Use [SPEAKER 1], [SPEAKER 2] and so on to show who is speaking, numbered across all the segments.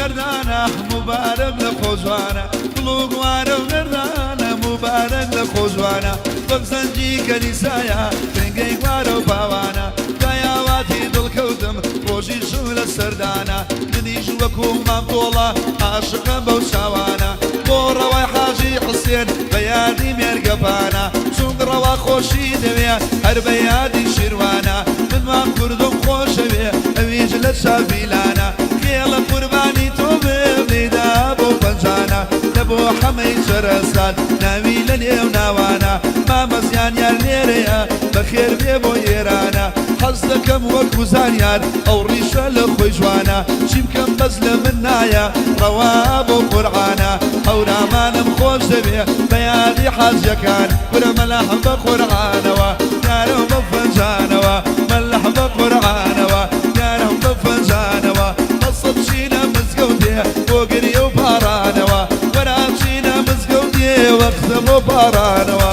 [SPEAKER 1] گەردانە موبارەک لە خۆزوانە گوڵ و گوارە و گەردانە موبارەک لە خۆزوانە وەک زەنگی کەنیسایە کرنگەی گوارە و پاوانە دوای ئاواتی دڵ کەوتم ڕۆژی شەو لە سەردانە منیش وەکوو مام تۆڵە عاشقم بەو چاوانە بۆ ڕەوای حاجی حسێن بە یادی مێرگەپانە چونک ڕەوا خۆشی دەوێ هەر بە یادی شیروانە من وام کوردم خۆشەوێ ئەویش لە چاڤیلانە خێڵە قوربانی تۆ بم لێیدا بەو پەنجانە لە بۆ حەمەی چەرەسات ناوی لە نێو ناوانە مامە زیانیار لێرەیە بەخێر بێ بۆ ئێرانە حەز دەکەم وەکو زانیار ئەو ڕیشە لە خۆی جوانە چی بکەم بەس لە من نایە ڕەوا بۆ قورعانە هەورامانم خۆش دەوێ بە یادی حاجیەکان کورە مەلاح بە قورعانەوە یارم بە فنجانەوە مەلاح بە قورعانەوە یارم بە فنجانەوە هەڵسە بچینە مزگەوتێ بۆ گریە و پاڕانەوە وەرە بچینە مزگەوتێ وەختە بۆ پاڕانەوە.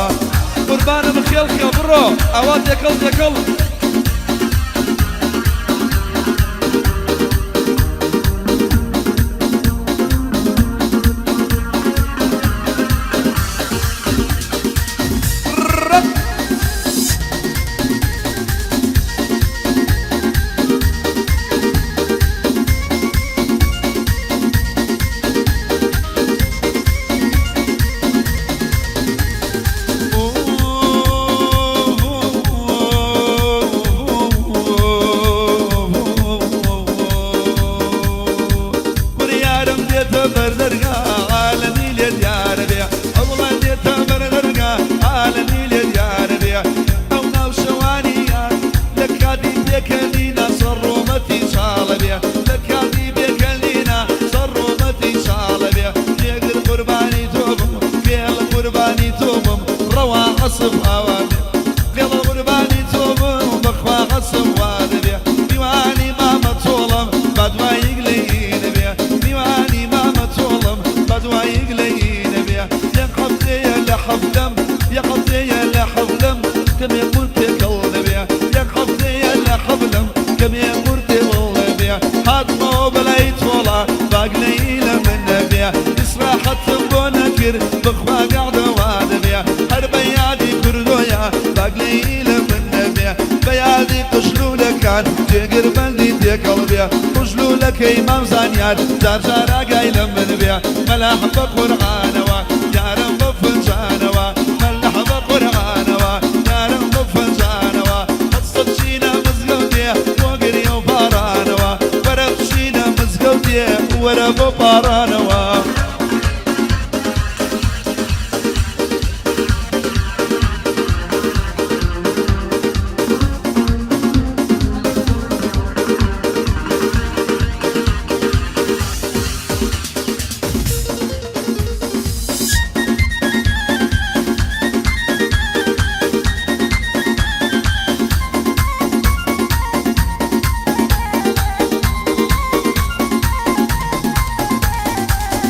[SPEAKER 2] قوربانم خێڵ خێڵ بڕۆ ئاوا تێکەڵ تێکەڵ.
[SPEAKER 1] بڕیارم دێتە بەر دەرگا عالەمی لێ دیارە بێ ئەوڵا دێتە بەر دەرگا عالەمی لێ دیارە بێ ئەو ناو شەوانیە لە کاتی پێکەنینا سەر ڕوومەتی چاڵە بێ لە کاتی پێکەنینا سەر ڕوومەتی چاڵە بێ جێگر قوربانی تۆ بم فێڵ قوربانی تۆ بم ڕەوا عەسف ئاوا بێ فێڵ قوربانی تۆ بم بەخوا عەسف وا دەبێ میوانی مامە تۆڵم با دوایی گلەیی نەبێ میوانی مامە تۆڵم با دوایی گلەیی نەبێ یەک هەفتەیە لە حەڤدەم یەک هەفتەیە لە حەڤدەم کەمێ قور تێکەڵ دەبێ یەک هەفتەیە لە حەڤدەم کەمێ قور تێوەڵ دەبێ هاتمەوە بەلای تۆڵە با گلەیی لە من نەبێ ئیسراحەتم بۆ نەکرد بەخوا گەعدە وا دەبێ هەر بە یادی کوردۆیە با گلەیی لە من نەبێ بە یادی قژلوولەکان جێگر بەندی تێکەڵ بێ قژلوولەکەی مام زانیار جار جار ئاگای لە من بێ مەلاح بە قورعانەوە یارم بە فنجانەوە مەلاح بە قورعانەوە یارم بە فنجانەوە هەستە بچینە مزگەوتێ بۆ گریە و پاڕانەوە وەرە بچینە مزگەوتێ وەرە بۆ پاڕانەوە.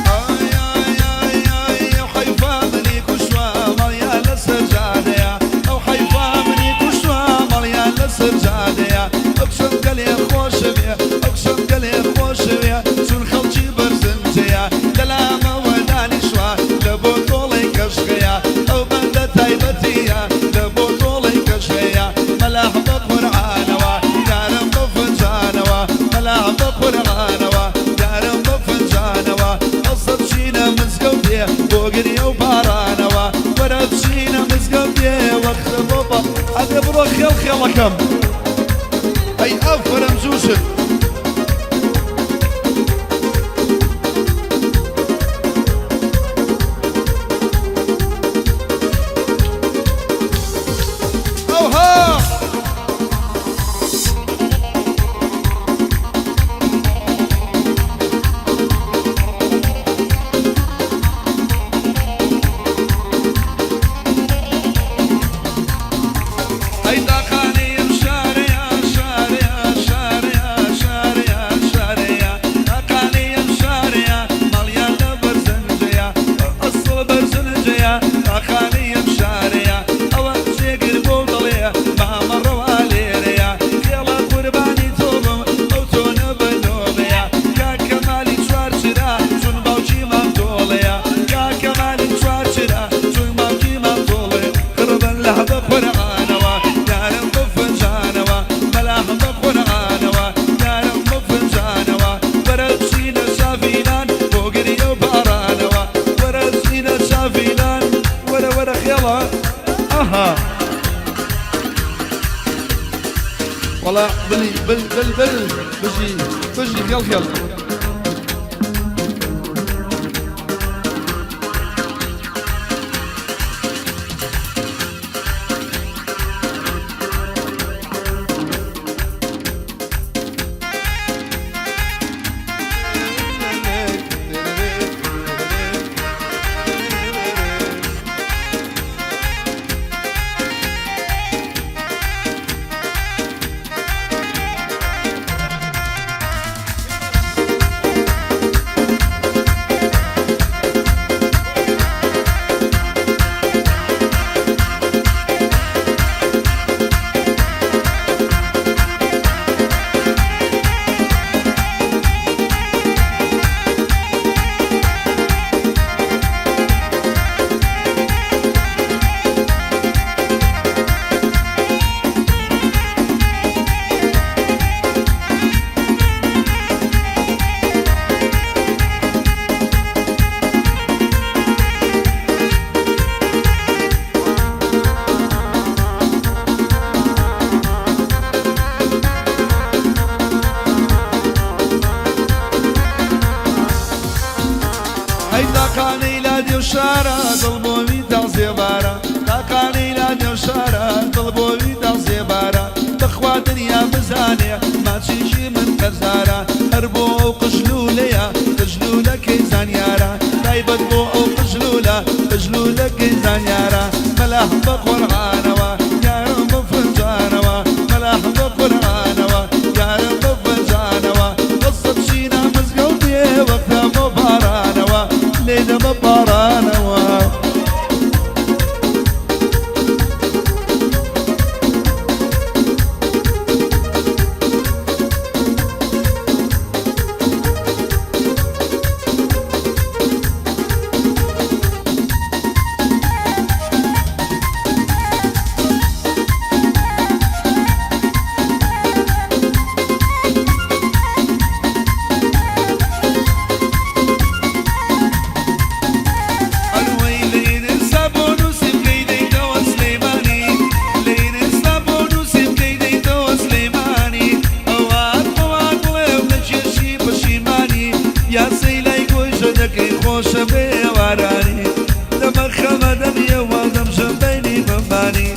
[SPEAKER 1] ئای ئای ئای ئای ئەو حەیفا منی کوشتوە ماڵیان لەسەر جادەیە ئەو حەیفا منی کوشتوە ماڵیان لەسەر جادەیە ئەو کچەم گەلێ خۆشەوێ ئەو کچەم گەلێ خۆشەوێ چون خەڵکی بەرزنجەیە لەلامەوە دانیشتوە لە بۆ تۆڵەی کەشخەیە ئەو بەندە تایبەتیە لە بۆ تۆڵەی کەشخەیە مەلاح بە قورعانەوە یارم بە فنجانەوە مەلاح بە قورعانەوە یارم بە فنجانەوە هەڵسە بچینە مزگەوتێ بۆ گریە و پاڕانەوە وەرە بچینە مزگەوتێ وەختە بۆ پا
[SPEAKER 2] ئەبێ بڕۆ خێڵ خێڵەکەم ئەی ئافەرم زووشن. ئەوها.
[SPEAKER 1] ئەی تاقانەی ئەم شارەیە شارەیە شارەیە شارەیە.
[SPEAKER 2] وەڵا بلی بل بل بل بژی بژی خێڵ خێڵ. ئەی تاقانەی لادێ و شارە دڵ بۆوی تازێبارە تاقانەی لادێ و شارە دڵ بۆوی تازێبارە بەخوا دنیا بزانێ ماچێکی من قەرزارە هەر بۆ ئەو قژلوولەیە قژلوولەکەی زانیارە تایبەت بۆ ئەو قژلوولە قژلوولەکەی زانیارە مەلاح بە قورعانەوە یارم بە فنجانەوە مەلاح بە قورعانەوە یارم بە فنجانەوە قسە بچینە مزگەوتێ وەختە بۆ بارانەوە لێی دەمە بارانەوە. ئەروەی لە ئینستا بۆ نووسیم کەی دێیتەوە سلێمانی لە ئینستا بۆ نووسیم کەی دێیتەوە سلێمانی ئەوە ئەوە بڵێ و نەکێشی پەشیمانی یاسەی لای گۆیژە دەکەی خۆشە بێ ئێوارانی دەمە خەمە دەمیەوە دەمژەم بەینی بەمبانی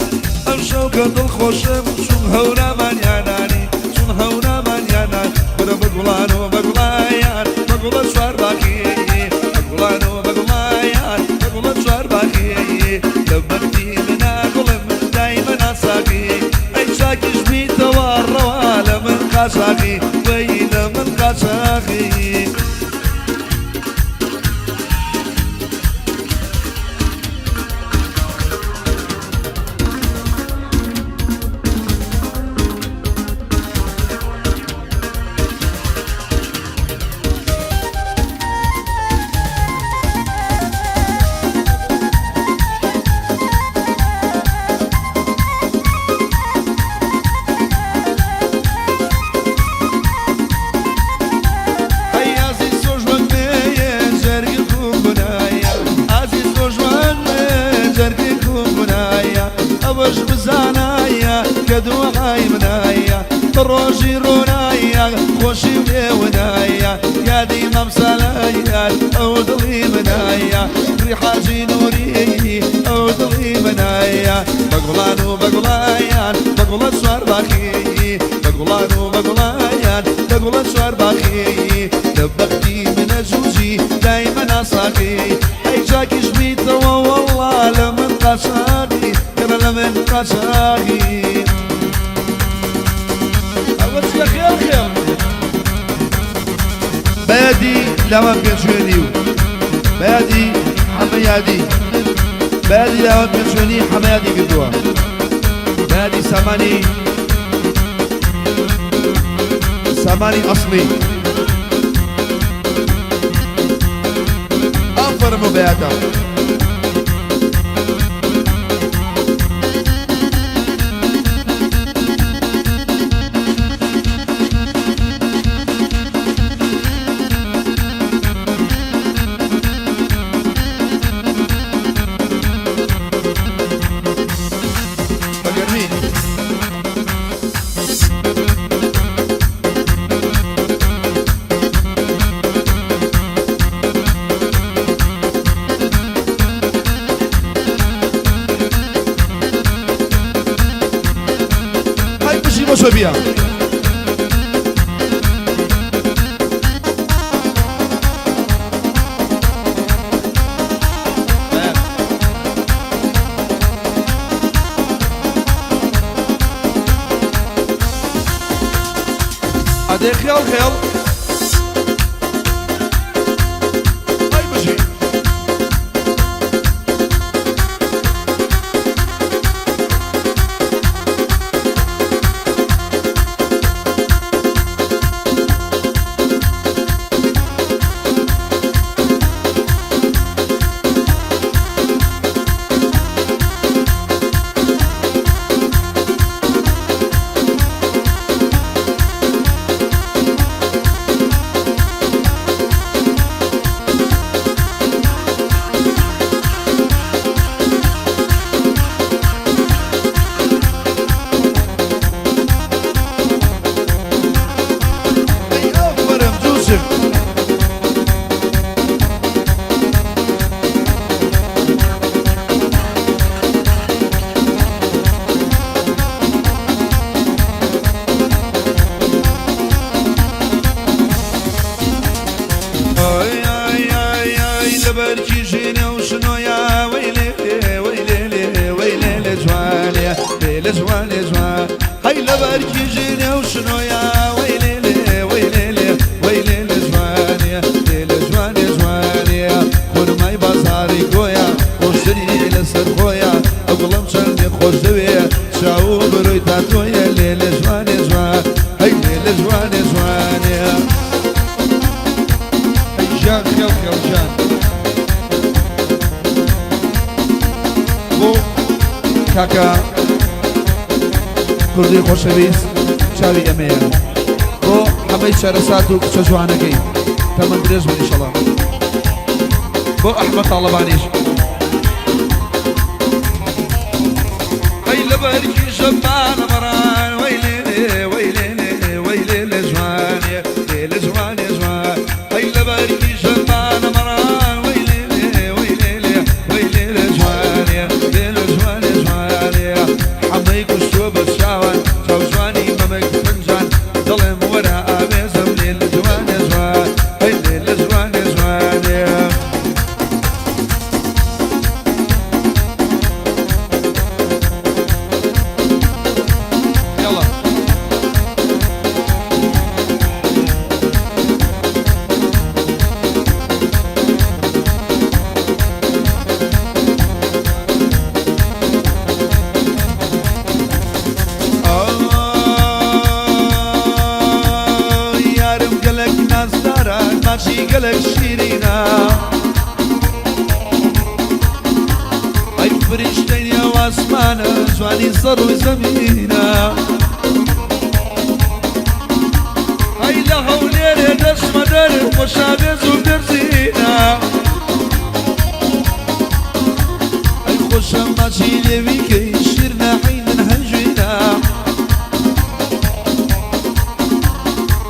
[SPEAKER 2] ئەمشەو کە دڵخۆشم چون هەورامان یانانی چون هەورامان یانان وەرە بە گوڵان و بە گوڵایان بە گوڵە چوار باخی بە گوڵان و بە گوڵایان بە گوڵە چوار باخی لە بەختی منا گوڵم دایمە ناساخی ئەی چاکیش بیتەوە ڕەوا لە من قاچاخی وەی لە من قاچاخی. ئەی ئازیز تۆش وەک مێیە جەرگی خوونایە ئازیز تۆش وەک مێ جەرگی خوونایە ئەوەش بزانایە کە دوعای منایە بە ڕۆژی ڕۆنایە خۆشی و لێونایە یادی مامسالایە ئەو دڵی منایە ڕیحاجی نووری ئەو دڵی منایە بە گوڵان و بە گوڵایان بە گوڵە چوار باخی بە گوڵان و بە گوڵایان بە گوڵە چوار باخی لە بەختی منە جوجی دایمە ناساقی ئەی چاکیش بیتەوە وەڵڵا لە من قاچاقی کەرە لە من قاچاقی. ئەوە چیە خێڵ خێڵ. بەیادی لاوان پێنجوێنی و بەیادی حەمە یادی بەیادی لاوان پێنجوێنی حەمە یادی کردووە بەیادی سامانی سامانی ئەسڵی ئافەرم و بەیادە. بە گەرمی.
[SPEAKER 1] چۆبیە. ئەدێ خێڵ خێڵ ئەی بژی. ئەی ئافەرم جووشک. ئای ئای ئای ئای لەبەر کیژێنێ و شنۆیا وەی لێ لێ وەی لێ لێ وەی لێ لێ جوانێ لێ لێ جوانێ جوان هەی لەبەر کیژێنێ و شنۆیا وەی لێ لێ وەی لێ لێ وەی لێ لێ جوانێ لێ لێ جوانێ جوانێ خورمای بازاڕی گۆیا خۆشتری لەسەر خۆیە ئەو گوڵم چەندێ خۆش دەوێ چاو و برۆی تاتۆیە لێ لێ جوانێ جوان هەی لێ لێ جوانێ جوانێ ئەی ژان خێڵ خێڵ ژان بۆ کاکە کوردی خۆشەویست چاوی ئێمەیە بۆ حەمەی چەرەسات و کچە جوانەکەی تەمەن درێژ بن ئیشەڵا بۆ ئەحمەد تاڵەبانیش. ئەی لەبەرگی ژەبانە بەڕان وەی لێ لێ وەی لێ لێ وەی لێ لێ جوانێ لێ لێ جوانێ جوان ئەی لەبەرگی ژەبانە بەڕان وەی لێ لێ وەی لێ لێ وەی لێ لێ جوانێ لێ لێ جوانێ جوانێ حەمەی کوشتووە بە چاوان چاو جوانی مەمک فنجان دڵم وەرە ئاوێزم لێ لێ جوانێ جوان ئەی لێ لێ جوانێ جوانێ. یەڵا. ئای یارم گەلەک نازدارە ماچی گەلەک شیرینە ئەی فریشتەی نێو ئاسمانە جوانی سەر ڕووی زەمینە ئەی لە هەولێرێ دەچمە دەر خۆشاوێز و بێرزینە ئەی خۆشە ماچی لێوی کەی شیرنە عەینن هەنجوینە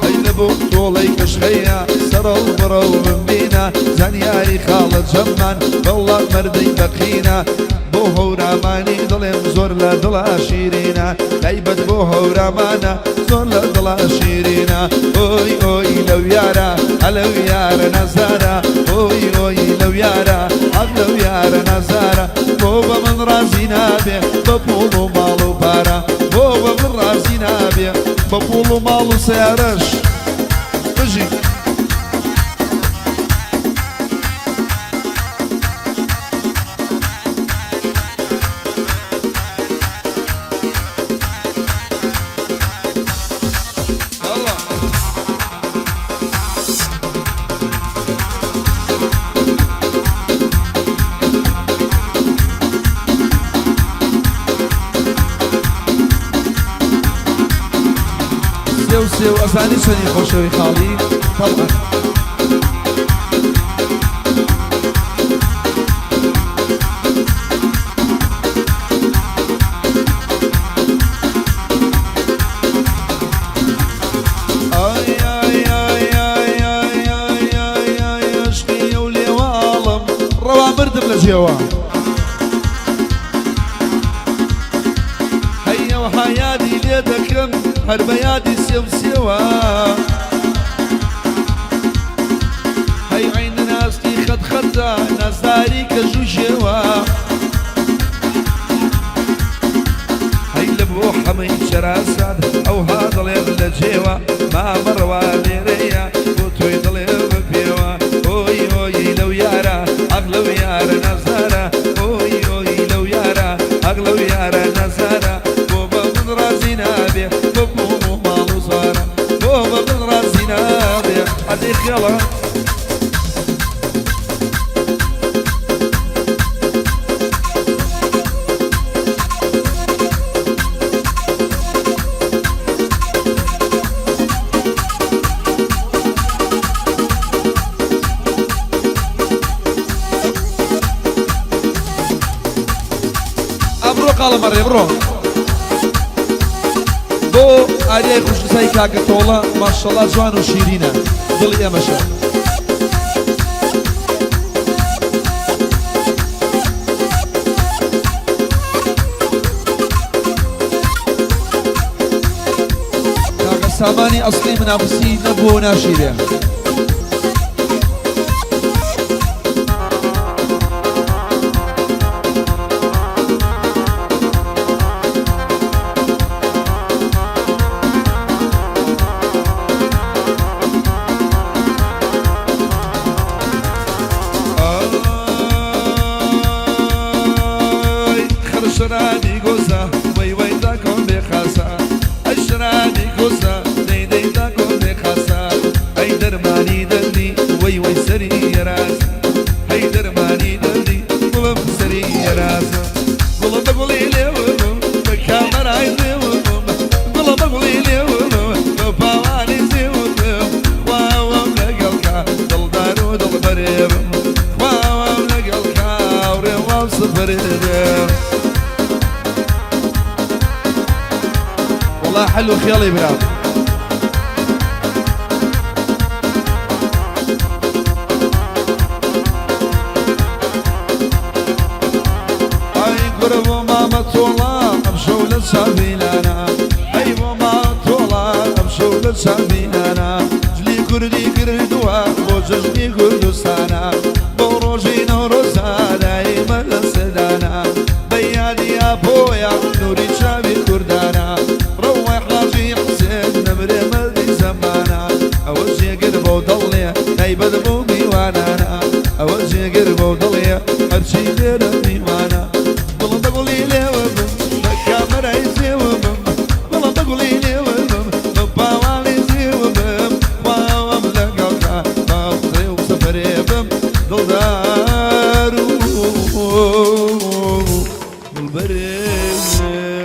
[SPEAKER 1] ئەی لە بۆ تۆڵەی کەشخەیە سەرەو بڕەو بمبینە زانیاری خاڵە جەممان بەڵا مەردەی بەقینە بۆ هەورامانی دڵێم زۆر لە دڵا شیرینە تایبەت بۆ هەورامانە زۆر لە دڵا شیرینە ئۆی ئۆی لەو یارە ئەلەو یارە نازارە ئۆی ئۆی لەو یارە ئەم لەو یارە نازارە بۆ بە من ڕازی نابێ بە پوڵ و ماڵ و پارە بۆ بە من ڕازی نابێ بە پوڵ و ماڵ و سەیارەش بژی. سێو سێو ئەزانی چەنی خۆشەوی خاڵی تەبعەن. ئای ئای ئای ئای ئای ئای ئای ئای عەشقی ئەو لێواڵم ڕەوا مردم لە جێوە. هەی ئەوە. ئەوها یادی لێ دەکەم هەر بە یادی سێو سێوە. هەی عەین ناسکی خەت خەتە نازداری کەژ و ژێوە. هەی لە بۆ حەمەی چراسات ئەوها دڵێم لە جێوە. مامە ڕەوا لێرەیە بۆ تۆی دڵێ بە پێوە. ئۆی ئۆی لەو یارە ئاخ لەو یارە نازدارە. ئۆی ئۆی لەو یارە ئاخ لەو یارە نازدارە. بۆ بە من ڕازی نابێ بۆ بووم و ماڵ و زارە. بۆ بە من ڕازی نابێ عەزی خێڵە.
[SPEAKER 2] ئەبڕۆ قاڵە مەڕێ بڕۆ بۆ ئاریای خوشنسای کاکە تۆڵە ماشەڵا جوان و شیرینە دڵی ئێمەشە. کاکە سامانی ئەسڵی منافسی نەبووە و ناشیبێ.
[SPEAKER 1] ئای خڕ شەرابی گۆزە وەی وەی داکۆم بێ خاسە. ئەی شەرابی گۆزە دەی دەی داکۆم بێ خاسە. ئەی دەرمانی دەردی وەی وەی سەری یەرازە. هەی دەرمانی دەردی گوڵم سەری یەرازە. گوڵم بە گوڵی لێوم بە کامەرای زێوم. گوڵم بە گوڵی لێوم بە پاوانی زێوم. خواوەم لەگەڵ کا دڵدار و دڵبەرێ بم. خواوەم لەگەڵ کا ڕێوام سفرێ بم.
[SPEAKER 2] وەڵا حەل و خێڵی برام.
[SPEAKER 1] ئای گورە بۆ مامە تۆڵە ئەمشەو لە چاویلانە. ئەی بۆ مامە تۆڵە ئەمشەو لە چاویلانە. جلی کوردی کردووە بۆ جەژنی کوردستانە. بۆ ڕۆژی نەورۆزە دایمە لە سەدانە. بە یادی ئاپۆیە نووری چاوی کوردانە. ڕەوای حاجی حوسێن نەمرێ مەردی زەمانە. ئەوە جێگر بۆ دڵێ تایبەت بۆ میوانانە. ئەوە جێگر بۆ دڵێ هەرچی لێرە میوانە. گوڵم بە گوڵی لێوە بم بە کامەرای زێوە بم. گوڵم بە گوڵی لێوە بم بە پاواڵی زێوە بم. خواوەم لەگەڵتا باوڕێ و سەفەرێ بم. دڵدار و دڵبەرێ.